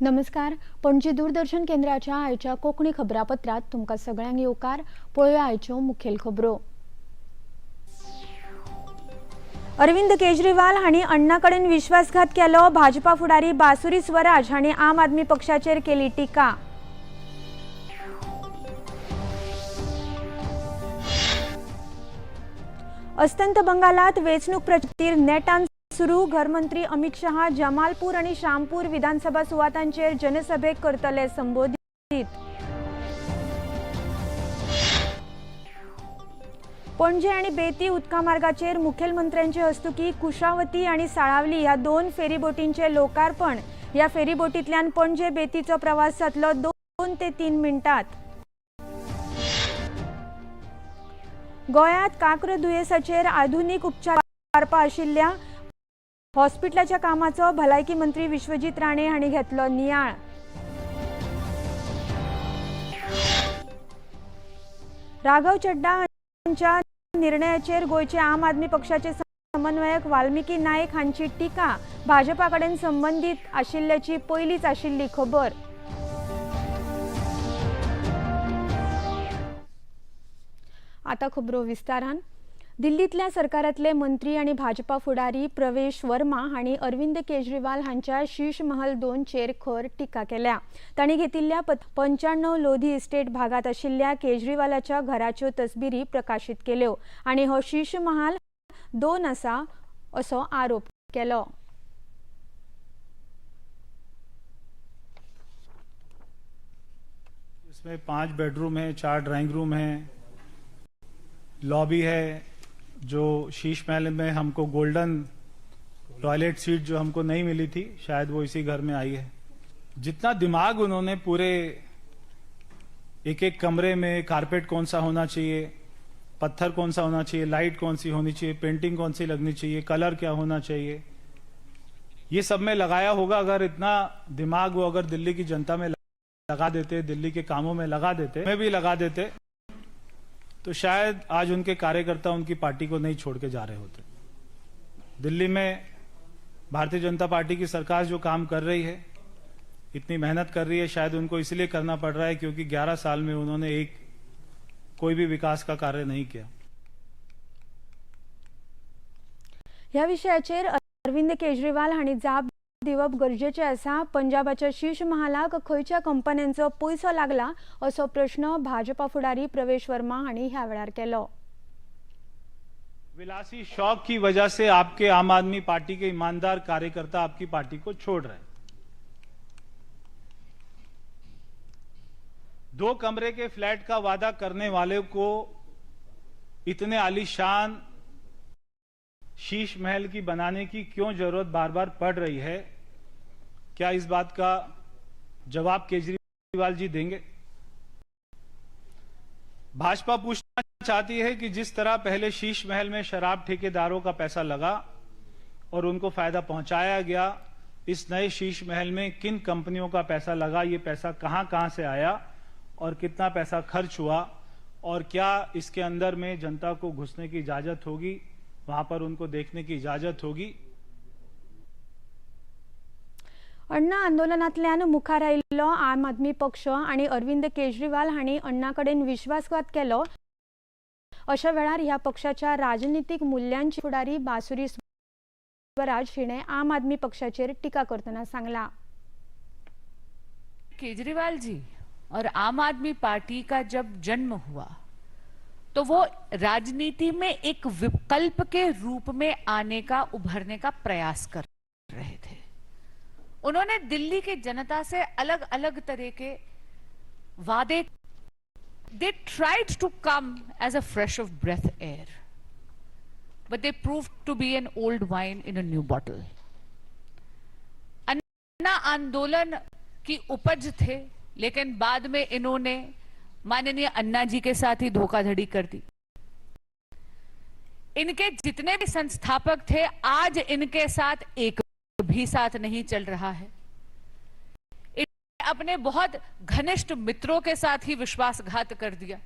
नमस्कार, पणजी दूरदर्शन केंद्राच्या आयच्या कोंकणी खबरापत्रांत तुमकां सगळ्यांक येवकार. पळोवया आयच्यो मुखेल खबरो. अरविंद केजरीवाल हांणी अण्णा कडेन विश्वासघात केलो. भाजपा फुडारी बासुरी स्वराज हांणी आम आदमी पक्षाचेर केली टिका. अस्तंत बंगालात वेंचणूक प्रचार नेटान सुरू. घरमंत्री अमित शहा जमालपूर आणि श्यामपूर विधानसभा सुवातांचेर जनसभेक करतले संबोधित. पणजे आणि बेती उदका मार्गाचेर मुखेलमंत्र्यांचे हस्तुकी कुशावती आणि साळावली ह्या दोन फेरीबोटींचे लोकार्पण. ह्या फेरीबोटींतल्यान पणजे बेतीचो प्रवास जातलो 2 ते 3 मिनटात. गोंयांत कांक्र दुयेंसाचेर आधुनीक उपचार करपा आशिल्ल्या हॉस्पिटलाच्या कामाचो भलायकी मंत्री विश्वजीत राणे हांणी घेतलो नियाळ. राघव चड्डा हांच्या निर्णयाचेर गोंयचे आम आदमी पक्षाचे समन्वयक वाल्मिकी नायक हांची टिका. भाजपा कडेन संबंदीत आशिल्ल्याची पयलीच आशिल्ली खबर. आता खबरो विस्तारान. दिल्लींतल्या सरकारांतले मंत्री आनी भाजपा फुडारी प्रवेश वर्मा हांणी अरविंद केजरीवाल हांच्या शीश महल 2चेर खर टिका केल्या. तांणी घेतिल्ल्या 95 लोधी इस्टेट भागांत आशिल्ल्या केजरीवालाच्या घराच्यो तसबिरी प्रकाशीत केल्यो आनी हो शीश महाल 2 आसा असो आरोप केलो. इसमें 5 बेडरूम है, 4 ड्राइंग रूम है, लॉबी है. जो शीश महल में हमको गोल्डन टॉयलेट सीट जो हमको नहीं मिली थी, शायद वो इसी घर में आई है. जितना दिमाग उन्होंने पूरे एक एक कमरे में कारपेट कौन सा होना चाहिए, पत्थर कौन सा होना चाहिए, लाइट कौन सी होनी चाहिए, पेंटिंग कौन सी लगनी चाहिए, कलर क्या होना चाहिए, ये सब में लगाया होगा. अगर इतना दिमाग वो अगर दिल्ली की जनता में लगा देते, दिल्ली के कामों में लगा देते, में भी लगा देते, तो शायद आज उनके कार्यकर्ता उनकी पार्टी को नहीं छोड़ के जा रहे होते. दिल्ली में भारतीय जनता पार्टी की सरकार जो काम कर रही है, इतनी मेहनत कर रही है, शायद उनको इसलिए करना पड़ रहा है क्योंकि 11 साल में उन्होंने एक कोई भी विकास का कार्य नहीं किया. ह्या विशयाचेर अरविंद केजरीवाल हांणी जाप दिवप गरजेचें आसा. पंजाबाच्या शीश महालाक खंयच्या कंपन्यांचो पयसो लागला असो प्रश्न भाजपा फुडारी प्रवेश वर्मा हांणी ह्या वेळार केलो. विलासी शौक की वजह से आपके आम आदमी पार्टी के ईमानदार कार्यकर्ता आपकी पार्टी को छोड़ रहे हैं. 2 कमरे के फ्लैट का वादा करने वाले को इतने आलीशान शीश महल की बनाने की क्यों जरूरत बार बार पड़ रही है? क्या इस बात का जवाब केजरीवाल जी देंगे? भाजपा पूछना चाहती है कि जिस तरह पहले शीश महल में शराब ठेकेदारों का पैसा लगा और उनको फायदा पहुंचाया गया, इस नए शीश महल में किन कंपनियों का पैसा लगा, ये पैसा कहां कहां से आया और कितना पैसा खर्च हुआ, और क्या इसके अंदर में जनता को घुसने की इजाजत होगी, वहां पर उनको देखने की इजाजत होगी? अण्णा आंदोलनांतल्यान मुखार आयिल्लो आम आदमी पक्ष आनी अरविंद केजरीवाल हांणी अण्णा कडेन विश्वासघात केलो. अशा वेळार ह्या पक्षाच्या राजनितीक मुल्यांची फुडारी बासुरी स्वराज हिणें आम आदमी पक्षाचेर टिका करतना सांगला. केजरीवाल जी और आम आदमी पार्टी का जब जन्म हुआ तो वो राजनीति में एक विकल्प के रूप में आने का, उभरने का प्रयास कर रहे थे. उन्होंने दिल्ली की जनता से अलग अलग तरह के वादे, they tried to come as a fresh of breath air, but they proved to be an old wine in a new bottle. Anna आंदोलन की उपज थे, लेकिन बाद में इन्होंने माननीय अन्ना जी के साथ ही धोखाधड़ी कर दी. इनके जितने भी संस्थापक थे, आज इनके साथ एक भी साथ नहीं चल रहा है. अपने बहुत घनिष्ठ मित्रों के साथ ही विश्वासघात कर दिया.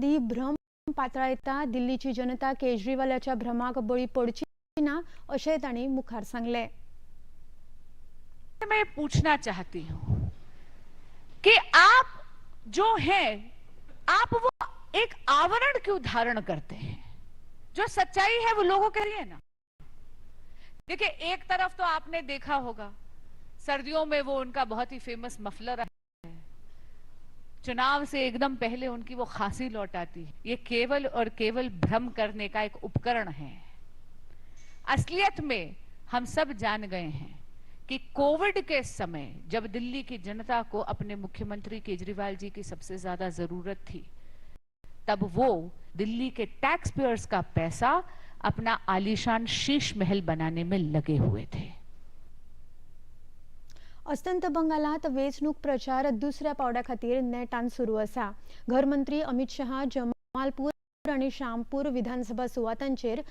भ्रम पातळायता दिल्लीची जनता केजरीवालाच्या भ्रमाक बळी पडची ना अशें तांणी मुखार सांगलें. मैं पूछना चाहती हूं कि आप जो हैं, आप वो एक आवरण क्यों धारण करते हैं? जो सच्चाई है वो लोगों के लिए ना। देखिए, एक तरफ तो आपने देखा होगा सर्दियों में वो उनका बहुत ही फेमस मफलर है, चुनाव से एकदम पहले उनकी वो खांसी लौट आती है। ये केवल और केवल भ्रम करने का एक उपकरण है। असलियत में हम सब जान गए हैं कि कोविड के समय जब दिल्ली की जनता को अपने मुख्यमंत्री केजरीवाल जी की सबसे ज्यादा जरूरत थी, तब वो दिल्ली के टैक्स पेयर्स का पैसा अपना आलीशान शीश महल बनाने में लगे हुए थे। अस्तंत बंगालात वेंचणूक प्रचार दुसऱ्या पावड्या खातीर नेटान सुरू आसा। घरमंत्री अमित शहा जमालपूर आनी श्यामपूर विधानसभा सुवातांचेर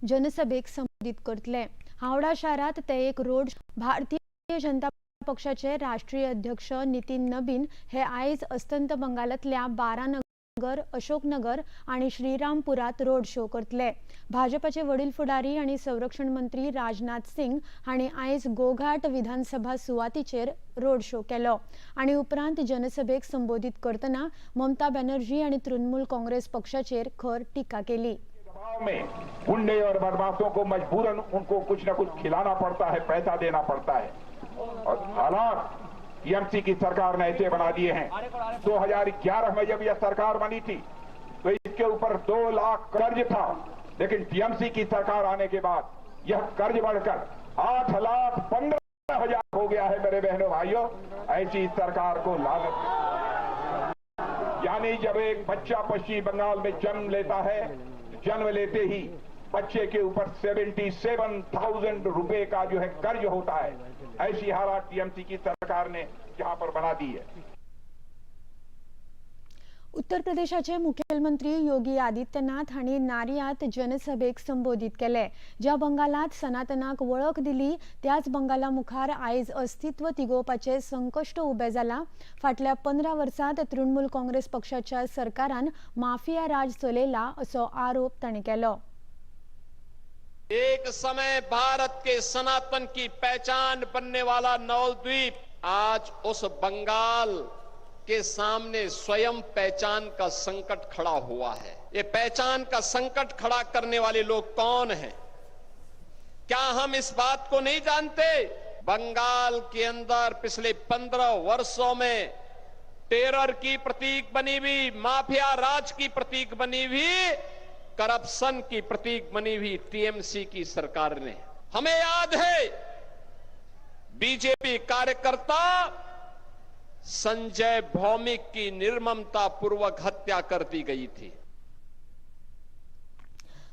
जनसभेक संबोधीत करतले। हावडा शारांत ते एक रोड। भारतीय जनता पक्षाचे राष्ट्रीय अध्यक्ष नितीन नबीन हे आयज अस्तंत बंगालांतल्या बारानगर, अशोकनगर आनी श्रीरामपुरात रोड शो करतले। भाजपाचे वडील फुडारी आनी संरक्षण मंत्री राजनाथ सिंग हांणी आयज गोघाट विधानसभा सुवातीचेर रोड शो केलो आनी उपरांत जनसभेक संबोधीत करतना ममता बॅनर्जी आनी तृणमूल काँग्रेस पक्षाचेर खर टिका केली। दबाव में गुंडे और बदमाशों को मजबूरन उनको कुछ न कुछ खिलाना पड़ता है, पैसा देना पड़ता है। और हालात टीएमसी की सरकार ने ऐसे बना दिए हैं। 2011 में जब यह सरकार बनी थी तो इसके ऊपर 2 लाख कर्ज था, लेकिन टीएमसी की सरकार आने के बाद यह कर्ज बढ़कर 8,15,000 हो गया है। मेरे बहनों भाइयों, ऐसी सरकार को लानत। यानी जब एक बच्चा पश्चिम बंगाल में जन्म लेता है, जन्म लेते ही बच्चे के ऊपर 77,000 रुपए का जो है कर्ज होता है। ऐसी हालात टीएमसी की सरकार ने यहां पर बना दी है। उत्तर प्रदेशाचे मुख्यमंत्री योगी आदित्यनाथ हांणी नारियात जनसभेक संबोधीत केले। ज्या बंगालात सनातनाक वळख दिली त्याच बंगाला मुखार आयज अस्तित्व तिगोवपाचे संकश्ट उबे जाला। फाटल्या 15 वर्सांत तृणमूल काँग्रेस पक्षाच्या सरकारान माफिया राज चलयला असो आरोप तांणी केलो। एक समय भारत के सनातन की पहचान बनने वाला नवद्वीप आज उस बंगाल के सामने स्वयं पहचान का संकट खड़ा हुआ है। ये पहचान का संकट खड़ा करने वाले लोग कौन हैं? क्या हम इस बात को नहीं जानते? बंगाल के अंदर पिछले 15 वर्षों में टेरर की प्रतीक बनी हुई, माफिया राज की प्रतीक बनी हुई, करप्शन की प्रतीक बनी हुई टीएमसी की सरकार ने, हमें याद है, बीजेपी कार्यकर्ता संजय भौमिक की निर्ममता पूर्वक हत्या कर दी गई थी।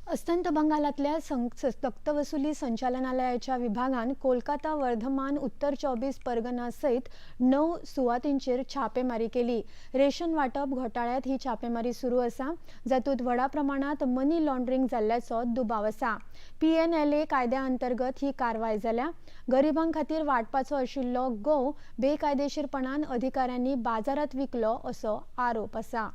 अस्तंत बंगालातल्या सक्तवसुली संचालनालयाच्या विभागान कोलकाता, वर्धमान, उत्तर 24 परगना सयत 9 सुवातींचेर छापेमारी केली। रेशन वाटप घोटाळ्यात ही छापेमारी सुरू आसा, जातूंत व्हडा प्रमाणात मनी लॉन्ड्रिंग जाल्ल्याचो दुबाव आसा। PNLA कायद्या अंतर्गत ही कारवाय जाल्या। गरिबां खातीर वाटपाचो आशिल्लो गंव बेकायदेशीरपणान अधिकाऱ्यांनी बाजारात विकलो असो आरोप आसा।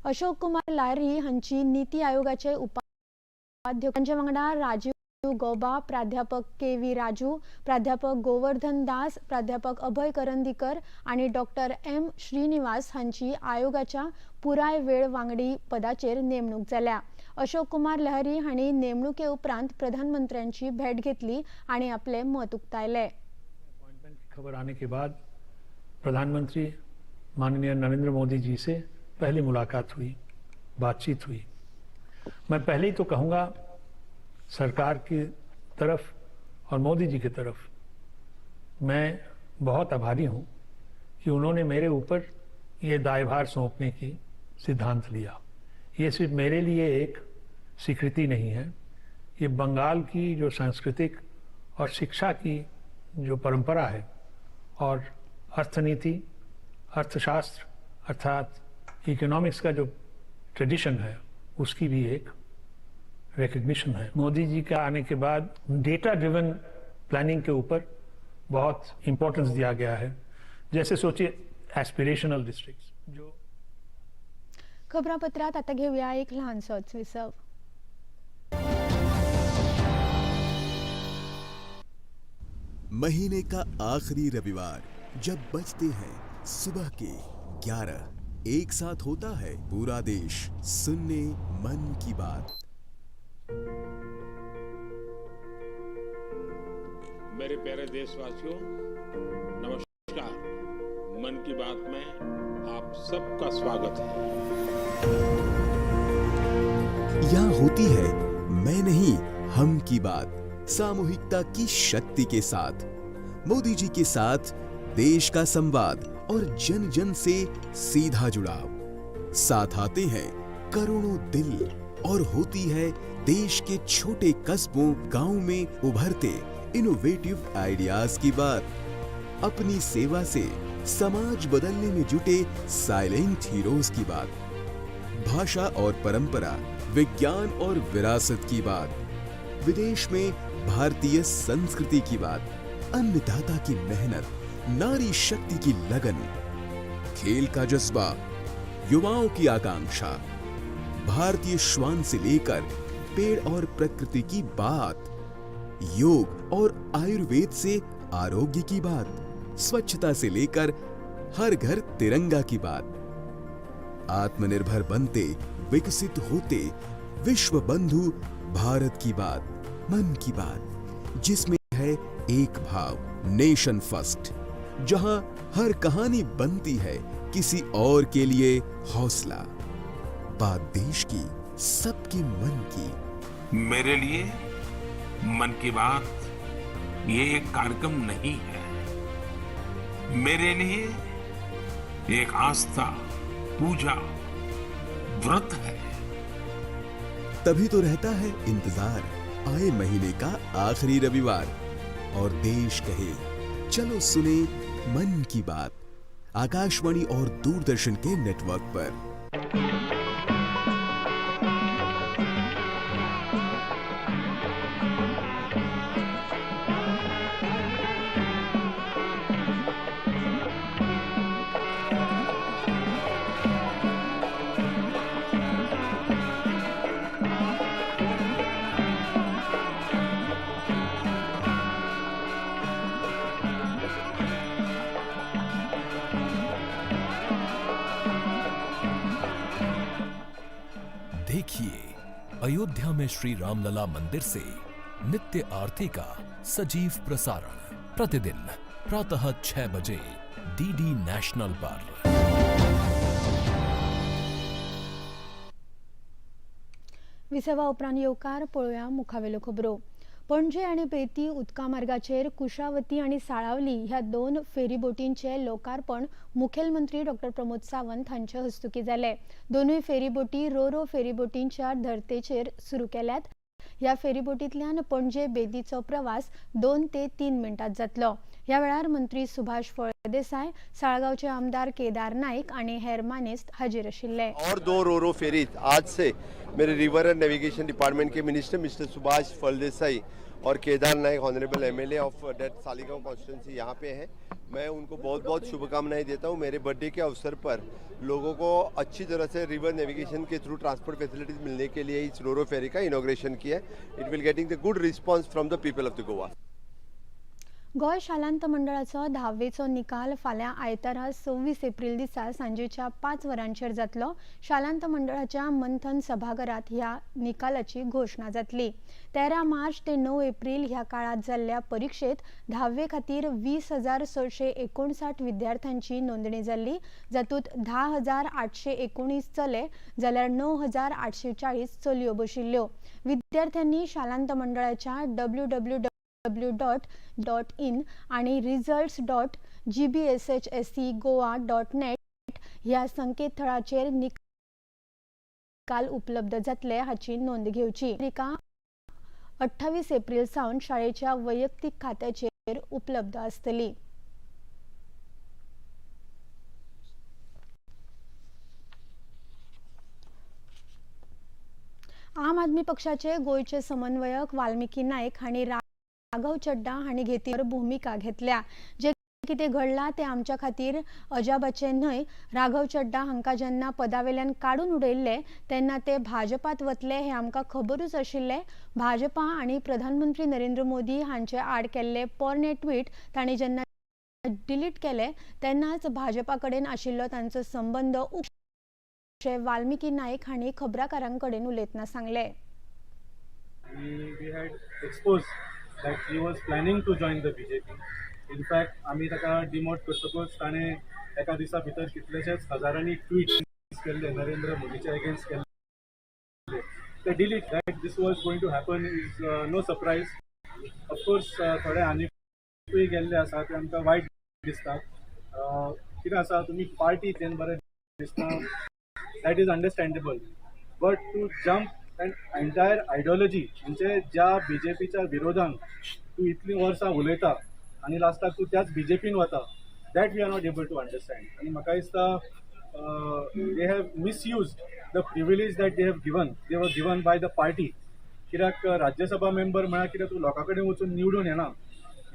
अशोक कुमार लाहरी हांची नीती आयोगाचे उपाध्यक्ष तांचे वांगडा राजीव गौबा, प्राध्यापक के व्ही राजू, प्राध्यापक गोवर्धन दास, प्राध्यापक अभय करंदीकर आनी डॉक्टर एम श्रीनिवास हांची आयोगाच्या पुराय वेळ वांगडी पदाचेर नेमणूक जाल्या। अशोक कुमार लहरी हांणी नेमणुके उपरांत प्रधानमंत्र्यांची भेट घेतली आनी आपले मत उक्तायले। अपॉइंटमेंट की खबर आने के बाद प्रधानमंत्री माननीय नरेंद्र मोदी जी से पहली मुलाकात हुई, बातचीत हुई। मैं पहले ही तो कहूँगा सरकार की तरफ और मोदी जी की तरफ मैं बहुत आभारी हूँ कि उन्होंने मेरे ऊपर ये दायभार सौंपने की सिद्धांत लिया। ये सिर्फ मेरे लिए एक स्वीकृति नहीं है, ये बंगाल की जो सांस्कृतिक और शिक्षा की जो परंपरा है और अर्थनीति, अर्थशास्त्र अर्थात इकोनॉमिक्स का जो ट्रेडिशन है उसकी भी एक रिकग्निशन है। मोदी जी का आने के बाद डेटा ड्रिवन प्लानिंग के ऊपर बहुत इम्पोर्टेंस दिया गया है। जैसे सोचिए एस्पिरेशनल डिस्ट्रिक्ट्स जो खबरापत्रात आता घेऊया एक लहानसोच विसव। महीने का आखिरी रविवार जब बजते हैं सुबह के 11, एक साथ होता है पूरा देश सुनने मन की बात। मेरे प्यारे देशवासियों, नमस्कार। मन की बात में आप सबका स्वागत है। यहाँ होती है मैं नहीं हम की बात, सामूहिकता की शक्ति के साथ। मोदी जी के साथ देश का संवाद और जन जन से सीधा जुड़ाव। साथ आते हैं करोड़ों दिल और होती है देश के छोटे कस्बों, गांव में उभरते इनोवेटिव आइडियाज की बात। अपनी सेवा से समाज बदलने में जुटे साइलेंट हीरोज की बात। भाषा और परंपरा, विज्ञान और विरासत की बात, विदेश में भारतीय संस्कृति की बात, अन्नदाता की मेहनत, नारी शक्ति की लगन, खेल का जज्बा, युवाओं की आकांक्षा, भारतीय श्वान से लेकर पेड़ और प्रकृति की बात, योग और आयुर्वेद से आरोग्य की बात, स्वच्छता से लेकर हर घर तिरंगा की बात, आत्मनिर्भर बनते, विकसित होते विश्व बंधु भारत की बात, मन की बात, जिसमें है एक भाव, नेशन फर्स्ट, जहां हर कहानी बनती है किसी और के लिए हौसला। बात देश की, सबके मन की। मेरे लिए मन की बात ये एक कार्यक्रम नहीं है। मेरे लिए एक आस्था, पूजा, व्रत है। तभी तो रहता है इंतजार आए महीने का आखिरी रविवार और देश कहे चलो सुने मन की बात, आकाशवाणी और दूरदर्शन के नेटवर्क पर। देखिए अयोध्या में श्री रामलला मंदिर से नित्य आरती का सजीव प्रसारण प्रतिदिन प्रातः 6 बजे डीडी नेशनल पर। विसवा उपरांत येवकार. पळोवया मुखावेल्यो खबरो. पणजे आनी बेती उदका मार्गाचेर कुशावती आनी साळावली ह्या दोन फेरीबोटींचे लोकार्पण मुखेलमंत्री डॉक्टर प्रमोद सावंत हांचे हस्तुकीं जालें. दोनूय फेरीबोटी रोरो फेरीबोटींच्या धर्तेचेर सुरू केल्यात. ह्या फेरीबोटींतल्यान पणजे बेतीचो प्रवास 2 ते 3 मिनटात जातलो. ह्या वेळार मंत्री सुभाष फळदेसाय, साळगांवचे आमदार केदार नाईक आनी हेर मानेस्त हाजीर आशिल्ले. और दो रोरो फेरी आज से मेरे रिवर एंड नेविगेशन डिपार्टमेंट के मिनिस्टर मिस्टर सुभाष फलदेसाई और Kedar Naik, honourable MLA of that Saligao constituency, यहाँ पे हैं। मैं उनको बहुत बहुत शुभकामनाएं देता हूँ। मेरे बर्थडे के अवसर पर लोगों को अच्छी तरह से रिवर नेविगेशन के थ्रू ट्रांसपोर्ट फैसिलिटीज मिलने के लिए इस रोरो फेरी का इनॉग्रेशन किया है। It will getting the good response from the people of the Goa. Goa शालांत मंडळाचो धावेचो निकाल फाल्यां आयतारा 26 एप्रील दिसा सांजेच्या 5 वरांचेर जातलो. शालांत मंडळाच्या मंथन सभाघरात ह्या निकालाची घोशणा जातली. 13 मार्च ते 9 एप्रील ह्या काळात जाल्ल्या परिक्षेत धावे खातीर 20,659 विद्यार्थ्यांची नोंदणी जाल्ली, जातूंत 10,819 चले जाल्यार 9840 चलयो बशिल्ल्यो. विद्यार्थ्यांनी शालांत मंडळाच्या www.dot in आणि results.gbshsegoa.net ह्या संकेतथळाचेर निकाल उपलब्ध जातले हाची नोंद घेवची. पत्रिका 28 एप्रील सावन शाळेच्या वैयक्तीक खात्याचेर उपलब्ध आसतली. आम आदमी पक्षाचे गोंयचे समन्वयक वाल्मिकी नायक हांणी राघव चड्डा हांणी घेतिल्ली भुमिका घेतल्या जे कितें घडलां तें आमच्या खातीर अजाबाचें न्हय. राघव चड्डा हांकां जेन्ना पदावेल्यान काडून उडयल्ले तेन्ना ते भाजपात वतले हें आमकां खबरूच आशिल्लें. भाजपा आनी प्रधानमंत्री नरेंद्र मोदी हांचे आड केल्ले पोरणे ट्वीट तांणी जेन्ना डिलीट केले तेन्नाच भाजपा कडेन आशिल्लो तांचो संबंद अशें वाल्मिकी नायक हांणी खबराकारां कडेन उलयतना सांगलें. We had exposed that he was planning to join the BJP. In fact, आमी ताका डिमोट करतकूच ताणें एका दिसा भितर कितलेशेच हजारांनी ट्वीट केल्ले नरेंद्र मोदीच्या अगेन्स्ट केल्ले. ते delete. That this was going to happen is no surprise. Of course थोडे आनिकूय गेल्ले आसा ते आमकां वायट दिसता. कितें आसा, तुमी पार्टी बरें दिसता, that is understandable, but to jump an entire ideology, म्हणजे ज्या बीजेपीच्या विरोधान तूं इतलीं वर्सां उलयता आनी लास्टाक तूं त्याच बीजेपीन वता, that we are not able to understand. आनी म्हाका दिसता they have misused the privilege that they have given, they were given by the party. कित्याक राज्यसभा मेंबर म्हळ्यार कितें तूं लोकां कडेन वचून निवडून येना.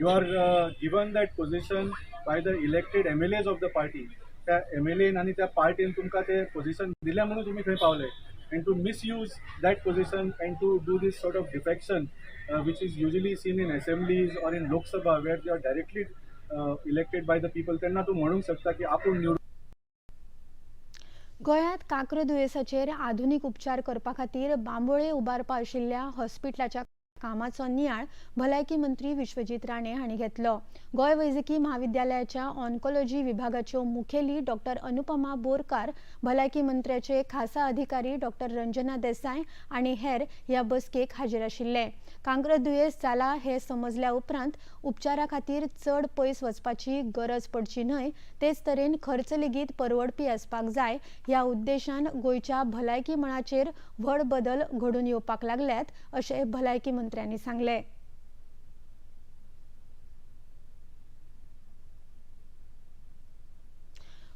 You are given that position by the elected MLAs of the party. त्या MLA आनी त्या पार्टीन तुमकां ते पोझिशन दिलें म्हणून तुमी थंय पावले. And to misuse that position and to do this sort of defection, which is usually seen in assemblies or in Lok Sabha where they are directly elected by the people, तेन्ना तूं म्हणूंक शकता की आपूण निवडून. गोंयांत कांक्र दुयेंसाचेर आधुनीक उपचार करपा खातीर बांबोळे उबारपा आशिल्ल्या हॉस्पिटलाच्या कामाचो नियाळ भलायकी मंत्री विश्वजीत राणे हांणी घेतलो. गोंय वैजकी म्हाविद्यालयाच्या ऑन्कोलॉजी विभागाच्यो मुखेली डॉक्टर अनुपमा बोरकार, भलायकी मंत्र्याचे खासा अधिकारी डॉक्टर रंजना देसाय आनी हेर ह्या बसकेक हाजीर आशिल्ले. कांक्र दुयेंस जाला हे समजल्या उपरांत उपचारा खातीर चड पयस वचपाची गरज पडची न्हय, तेच तरेन खर्च लेगीत परवडपी आसपाक जाय ह्या उद्देशान गोंयच्या भलायकी मळाचेर व्हड बदल घडून येवपाक लागल्यात अशें भलायकी मंत्र्यांनी सांगलें.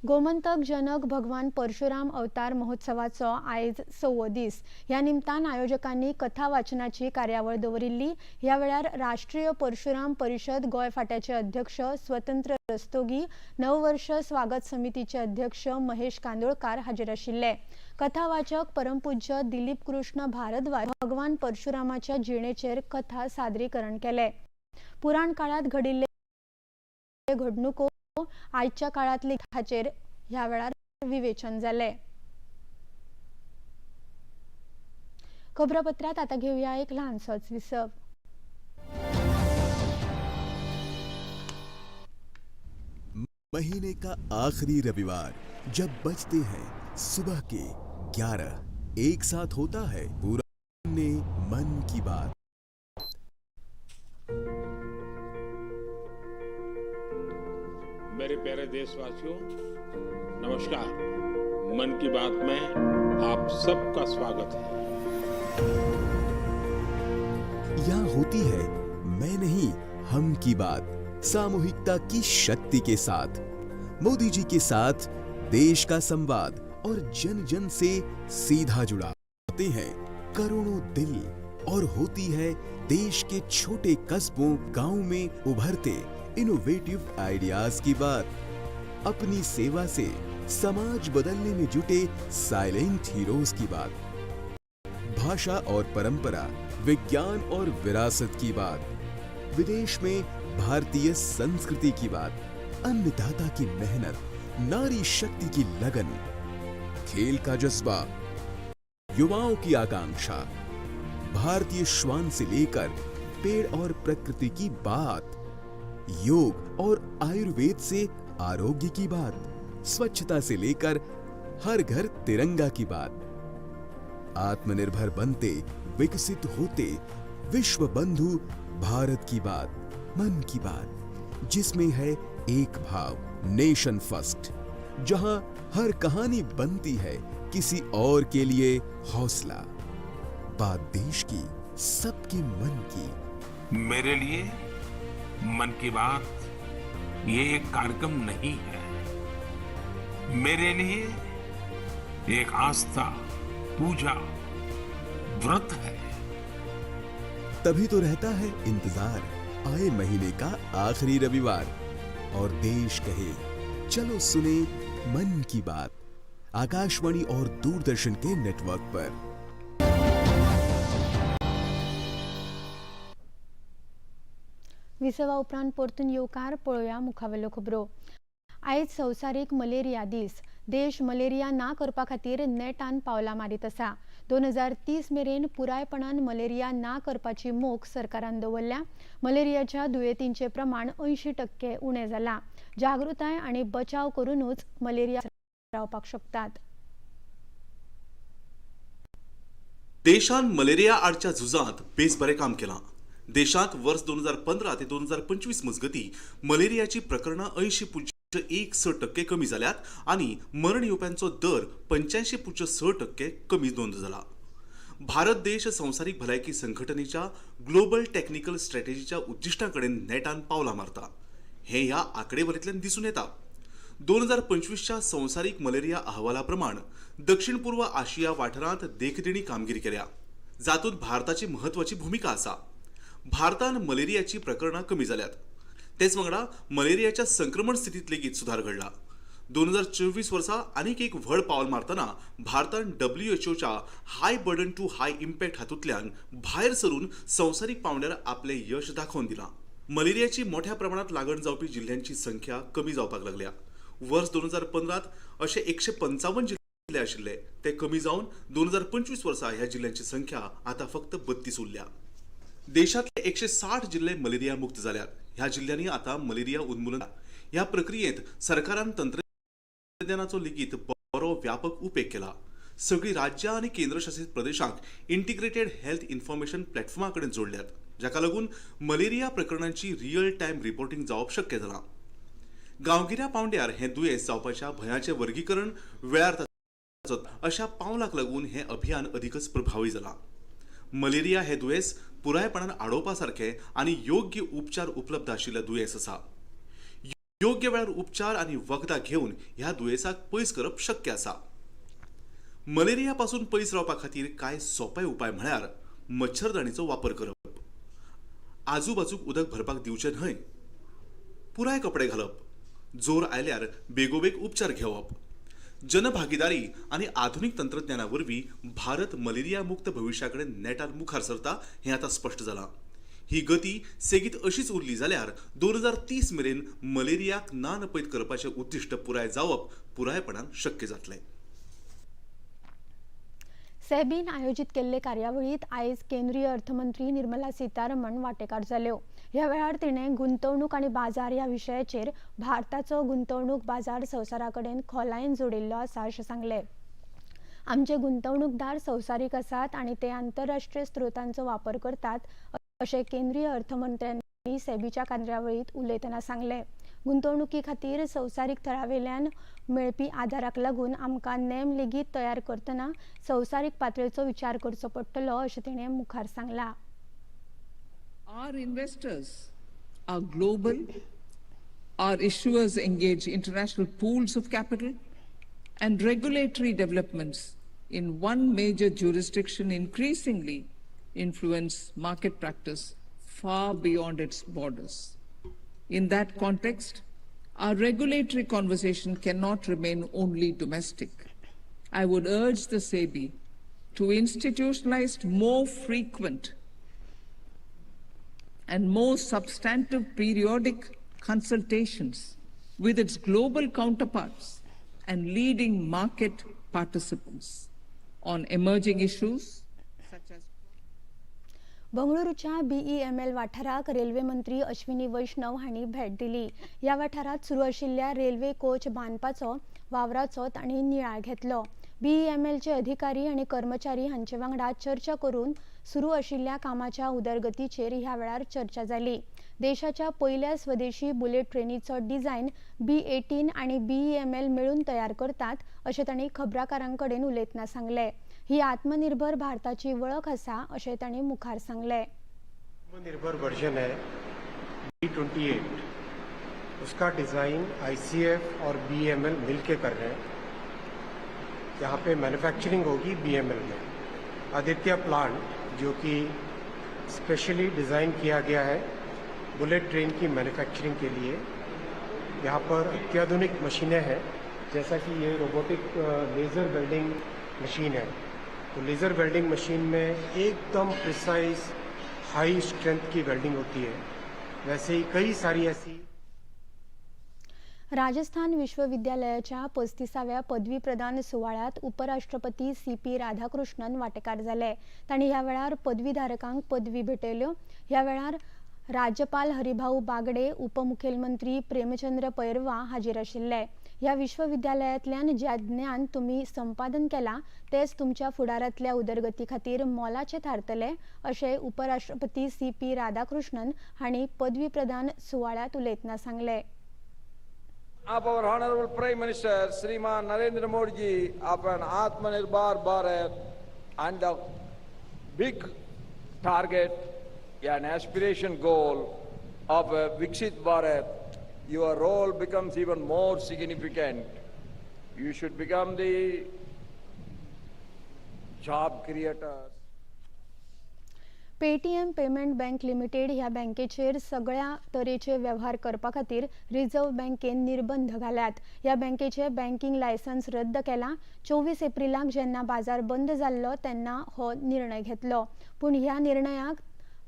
गोमंतक जनक भगवान परशुराम अवतार महोत्सवाचो आयज 6वो दीस. ह्या निमतान आयोजकांनी कथा वाचनाची कार्यावळ दवरिल्ली. ह्या वेळार राष्ट्रीय परशुराम परिशद गोंय फाट्याचे अध्यक्ष स्वतंत्र रस्तोगी, नववर्ष स्वागत समितीचे अध्यक्ष महेश कांदोळकार हाजीर आशिल्ले. कथावाचक परमपूज्य दिलीप कृष्ण भारद्वाज भगवान परशुरामाच्या जिणेचेर कथा सादरीकरण केले. पुराण काळात घडिल्ले घडणुको आयच्या काळातले हाचेर ह्या वेळार विवेचन जाले. खबरापत्रात आता घेऊया एक ल्हानसोच विसव. महीने का आखिरी रविवार जब बजते हैं सुबह के 11, एक साथ होता है पूरा ने मन की बात. मेरे प्यारे देशवासियों, नमस्कार. मन की बात में आप सबका स्वागत है. यहाँ होती है मैं नहीं हम की बात, सामूहिकता की शक्ति के साथ. मोदी जी के साथ देश का संवाद और जन जन से सीधा जुड़ाते हैं करोड़ों दिल, और होती है देश के छोटे कस्बों गांव में उभरते इनोवेटिव आइडियाज की बात. अपनी सेवा से समाज बदलने में जुटे साइलेंट हीरोज की बात. भाषा और परंपरा, विज्ञान और विरासत की बात, विदेश में भारतीय संस्कृति की बात, अन्नदाता की मेहनत, नारी शक्ति की लगन, खेल का जज्बा, युवाओं की आकांक्षा, भारतीय श्वान से लेकर पेड़ और प्रकृति की बात, योग और आयुर्वेद से आरोग्य की बात, स्वच्छता से लेकर हर घर तिरंगा की बात, आत्मनिर्भर बनते विकसित होते विश्व बंधु भारत की बात, मन की बात, जिसमें है एक भाव, नेशन फर्स्ट, जहां हर कहानी बनती है किसी और के लिए हौसला। बात देश की, सबके मन की। मेरे लिए मन की बात ये एक कार्यक्रम नहीं है, मेरे लिए एक आस्था, पूजा, व्रत है। तभी तो रहता है इंतजार आए महीने का आखिरी रविवार। और देश कहे चलो सुने मन की बात, आकाशवाणी और दूरदर्शन के नेटवर्क पर। विसवा उपरांत परतून येवकार. पळोवया मुखावेल्यो खबरो. आयज संवसारीक मलेरिया दीस. देश मलेरिया ना करपा खातीर नेटान पावलां मारीत आसा. 2030 मेरेन पुरायपणान मलेरिया ना करपाची मोख सरकारान दवरल्या. मलेरियाच्या दुयेंतींचें प्रमाण 80% उणें जालां. जागृताय आनी बचाव करूनूच मलेरिया रावपाक शकतात. देशान मलेरिया आडच्या झुजांत बेस बरें काम केलां. देशांत वर्स 2015 ते 2025 मजगती मलेरियाची प्रकरणां 80.16% कमी जाल्यात आनी मरण येवप्यांचो दर 85.6% कमी नोंद जाला. भारत देश संवसारीक भलायकी संघटनेच्या ग्लोबल टॅक्निकल स्ट्रॅटेजीच्या उद्दिश्टां कडेन नेटान पावलां मारता हें ह्या आंकडेवरींतल्यान दिसून येता. 2025च्या संवसारीक मलेरिया अहवाला प्रमाण दक्षिण पूर्व आशिया वाठारांत देखदिणी कामगिरी केल्या, जातूंत भारताची म्हत्वाची भुमिका आसा. भारतान मलेरियाची प्रकरणां कमी जाल्यात, तेच वांगडा मलेरियाच्या संक्रमण स्थितींत लेगीत सुदार घडला. 2024 वर्सा आनीक एक व्हड पावल मारतना भारतान WHOच्या high burden to high impact हातूंतल्यान भायर सरून संवसारीक पांवड्यार आपलें यश दाखोवन दिलां. मलेरियाची मोठ्या प्रमाणांत लागण जावपी जिल्ल्यांची संख्या कमी जावपाक लागल्या. वर्स 2015 अशे 155 जिल्ले आशिल्ले, ते कमी जावन 2025 वर्सा ह्या जिल्ल्यांची संख्या आतां फक्त 32 उरल्या. देशांतले 160 जिल्ले मलेरिया मुक्त जाल्यात. ह्या जिल्ल्यांनी आतां मलेरिया उन्मूलन ह्या प्रक्रियेंत सरकारान तंत्रज्ञानाचो लेगीत बरो व्यापक उपेग केला. सगळीं राज्यां आनी केंद्रशासीत प्रदेशांक इंटिग्रेटेड हेल्थ इन्फॉर्मेशन प्लॅटफॉर्मा कडेन जोडल्यात, जाका लागून मलेरिया प्रकरणांची रियल टायम रिपोर्टिंग जावप शक्य जालां. गांवगिऱ्या पांवड्यार हें दुयेंस जावपाच्या भंयाचें वर्गीकरण वेळार अशा पावलाक लागून हें अभियान अदीकच प्रभावी जालां. मलेरिया हें दुयेंस पुरायपणान आडोवपा सारकें आनी योग्य उपचार उपलब्ध आशिल्लें दुयेंस आसा. योग्य वेळार उपचार आनी वखदां घेवन ह्या दुयेंसाक पयस करप शक्य आसा. मलेरिया पासून पयस रावपा खातीर कांय सोंपे उपाय म्हळ्यार मच्छरदाणीचो वापर करप, आजूबाजूक उदक भरपाक दिवचें न्हय, पुराय कपडे घालप, जोर आयल्यार बेगोबेग उपचार घेवप. जनभागीदारी आनी आधुनीक तंत्रज्ञाना वरवीं भारत मलेरिया मुक्त भविश्या कडेन नेटान मुखार सरता हें आतां स्पश्ट जालां. ही गती सेगीत अशीच उरली जाल्यार 2030 मेरेन मलेरियाक ना नपयत करपाचें उद्दिश्ट पुराय जावप पुरायपणान शक्य जातलें. सेबीन आयोजीत केल्ले कार्यावळीत आयज केंद्रीय अर्थमंत्री निर्मला सीतारमण वांटेकार जाल्यो. ह्या वेळार तिणें गुंतवणूक आनी बाजार ह्या विशयाचेर भारताचो गुंतवणूक बाजार संवसारा कडेन खोलायेन जोडिल्लो आसा अशें सांगलें. आमचे गुंतवणूकदार संवसारीक आसात आनी ते आंतरराष्ट्रीय स्त्रोतांचो वापर करतात अशें केंद्रीय अर्थमंत्र्यांनी सेबीच्या कार्यावळीत उलयतना सांगलें. गुंतवणुकी खातीर संवसारीक थळावेल्यान मेळपी आदाराक लागून आमकां नेम लेगीत तयार करतना संवसारीक पातळेचो विचार करचो पडटलो अशें तिणें मुखार सांगलां. Our investors are global, our issuers engage international pools of capital, and regulatory developments in one major jurisdiction increasingly influence market practice far beyond its borders. In that context, our regulatory conversation cannot remain only domestic. I would urge the SEBI to institutionalize more frequent and more substantive periodic consultations with its global counterparts and leading market participants on emerging issues such as बंगळुरूच्या BEML वाठाराक railway मंत्री अश्विनी वैष्णव हांणी भेट दिली. ह्या वाठारांत सुरू आशिल्ल्या रेल्वे कोच बांदपाचो वावराचो तांणी नियाळ घेतलो. BEMLचे अधिकारी आनी कर्मचारी हांचे वांगडा चर्चा करून सुरू आशिल्ल्या कामाच्या उदरगतीचेर ह्या वेळार चर्चा जाली. देशाच्या पयल्या स्वदेशी बुलेट ट्रेनीचो डिझायन B18 आनी BEML मेळून तयार करतात अशें तांणी खबराकारां कडेन उलयतना सांगलें. ही आत्मनिर्भर भारताची वळख आसा अशें तांणी मुखार सांगलें. आत्मनिर्भर वर्जन है B28, उसका डिज़ाइन ICF और BEML मिलके कर रहे हैं. यहाँ पे मैन्युफैक्चरिंग होगी BEML में. आदित्य प्लांट जो कि स्पेशली डिज़ाइन किया गया है बुलेट ट्रेन की मैन्युफैक्चरिंग के लिए, यहाँ पर अत्याधुनिक मशीनें हैं, जैसा कि ये रोबोटिक लेज़र वेल्डिंग मशीन है। तो लेज़र वेल्डिंग मशीन में एकदम प्रिसाइज हाई स्ट्रेंथ की वेल्डिंग होती है। वैसे ही कई सारी ऐसी राजस्थान विश्वविद्यालयाच्या 35व्या पदवी प्रदान सुवाळ्यात उपराष्ट्रपती सीपी राधाकृष्णन वांटेकार जाले। तांणी ह्या वेळार पदवीधारकांक पदवी भेटयल्यो। ह्या वेळार राज्यपाल हरिभाऊ बागडे, उपमुखेलमंत्री प्रेमचंद्र पैरवा हाजीर आशिल्ले। ह्या विश्वविद्यालयांतल्यान ज्या ज्ञान तुमी संपादन केलां तेच तुमच्या फुडारांतल्या उदरगती खातीर मोलाचें थारतलें अशें उपराष्ट्रपती सीपी राधाकृष्णन हांणी पदवी प्रदान सुवाळ्यांत उलयतना सांगलें। Of our Honorable Prime Minister Shriman Narendra Modi ji of an Atmanirbhar Bharat and the big target and aspiration goal of a Viksit Bharat, your role becomes even more significant. You should become the job creators. Paytm payment bank limited ह्या बँकेचेर सगळ्या तरेचे वेव्हार करपा खातीर reserve बँकेन निर्बंध घाल्यात। ह्या बँकेचे बँकिंग लायसन्स रद्द केला। 24 एप्रिलाक जेन्ना बाजार बंद जाल्लो तेन्ना हो निर्णय घेतलो, पूण ह्या निर्णयाक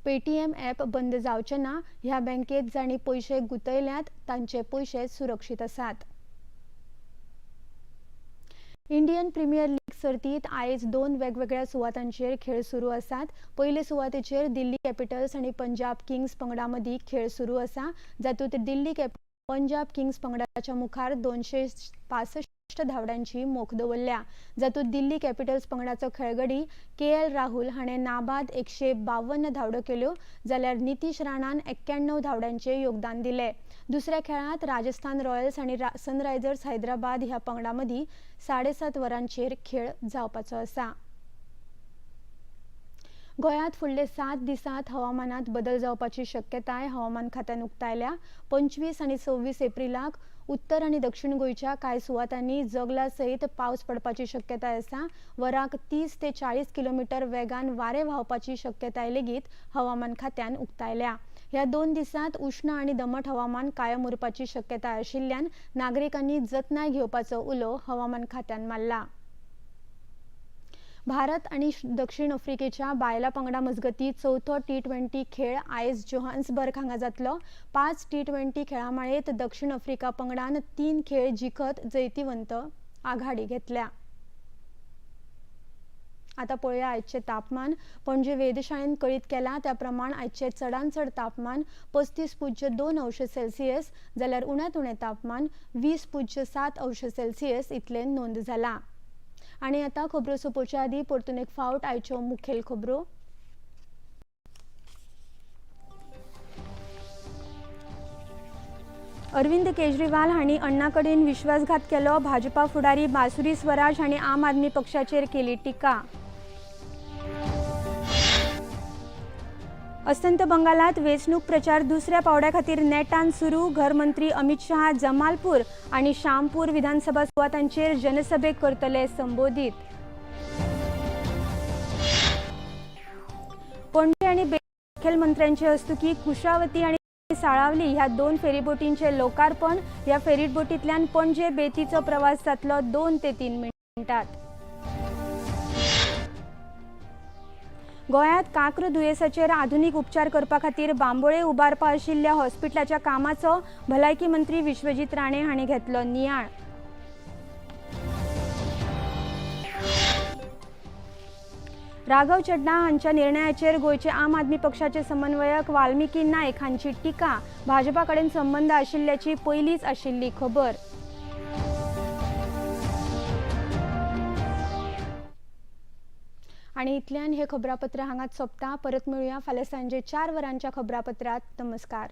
पेटीएम ॲप बंद जावचें ना। ह्या बँकेत जांणी पयशे गुंतयल्यात तांचे पयशे सुरक्षीत आसात। इंडियन प्रिमियर लीग सर्तीत आयज 2 वेगवेगळ्या सुवातांचेर खेळ सुरू आसात। पयले सुवातेचेर दिल्ली कॅपिटल्स आनी पंजाब किंग्स पंगडा मदीं खेळ सुरू आसा, जातूंत दिल्ली पंजाब किंग्स पंगडाच्या मुखार 265 धांवड्यांची मोख दवरल्या, जातूंत दिल्ली कॅपिटल्स पंगडाचो खेळगडी के एल राहुल हाणें नाबाद 152 धांवड्यो केल्यो, जाल्यार नितीश राणान 91 धांवड्यांचें योगदान दिलें। दुसऱ्या खेळांत राजस्थान रॉयल्स आनी सनरायझर्स हैदराबाद ह्या पंगडां मदीं 7:30 वरांचेर खेळ जावपाचो आसा। गोंयांत फुडले 7 दिसांत हवामानात बदल जावपाची शक्यताय हवामान खात्यान उक्तायल्या। 25 आनी 26 एप्रिलाक उत्तर आनी दक्षिण गोंयच्या कांय सुवातांनी जगला सयत पावस पडपाची शक्यताय आसा। वराक 30 ते 40 किलोमिटर वेगान वारें व्हांवपाची शक्यताय लेगीत हवामान खात्यान उक्तायल्या। ह्या 2 दिसांत उश्ण आनी दमट हवामान कायम उरपाची शक्यताय आशिल्ल्यान नागरिकांनी जतनाय घेवपाचो उलो हवामान खात्यान मारला। भारत आनी दक्षिण आफ्रिकेच्या बायला पंगडा मजगती चवथो T20 खेळ आयज जोहान्सबर्ग हांगा जातलो। 5 T20 खेळामाळेत दक्षिण आफ्रिका पंगडान 3 खेळ जिखत जैतिवंत आघाडी घेतल्या। आता पळोवया आयचे तापमान। पणजे वेधशाळेन कळीत केला त्या प्रमाण आयचे चडांत चड तापमान 35.2 अंश सेल्सियस जाल्यार उण्यांत उणें तापमान 20.7 अंश सेल्सियस इतलें नोंद जाला। आनी आतां खबरो सोंपोवच्या आदीं परतून एक फावट आयच्यो मुखेल खबरो। अरविंद केजरीवाल हांणी अण्णा कडेन विश्वासघात केलो, भाजपा फुडारी बासुरी स्वराज हांणी आम आदमी पक्षाचेर केली टिका। अस्तंत बंगालात वेंचणूक प्रचार दुसऱ्या पावड्या खातीर नेटान सुरू, घरमंत्री अमित शहा जमालपूर आनी शामपूर विधानसभा सुवातांचेर जनसभेक करतले संबोधीत। पणजे आनी मुखेलमंत्र्यांचे हस्तुकी कुशावती आनी साळावली ह्या 2 फेरीबोटींचे लोकार्पण। ह्या फेरीबोटींतल्यान पणजे बेतीचो प्रवास जातलो 2 ते 3 मिनटात। गोंयांत कांक्र दुयेंसाचेर आधुनीक उपचार करपा खातीर बांबोळे उबारपा आशिल्ल्या हॉस्पिटलाच्या कामाचो भलायकी मंत्री विश्वजीत राणे हांणी घेतलो नियाळ। राघव चड्डा हांच्या निर्णयाचेर गोंयचे आम आदमी पक्षाचे समन्वयक वाल्मिकी नायक हांची टिका, भाजपा कडेन संबंद आशिल्ल्याची पयलीच आशिल्ली खबर। आनी इतल्यान हे खबरापत्र हांगाच सोंपता। परत मेळुया फाल्यां सांजे 4 वरांच्या खबरापत्रात। नमस्कार।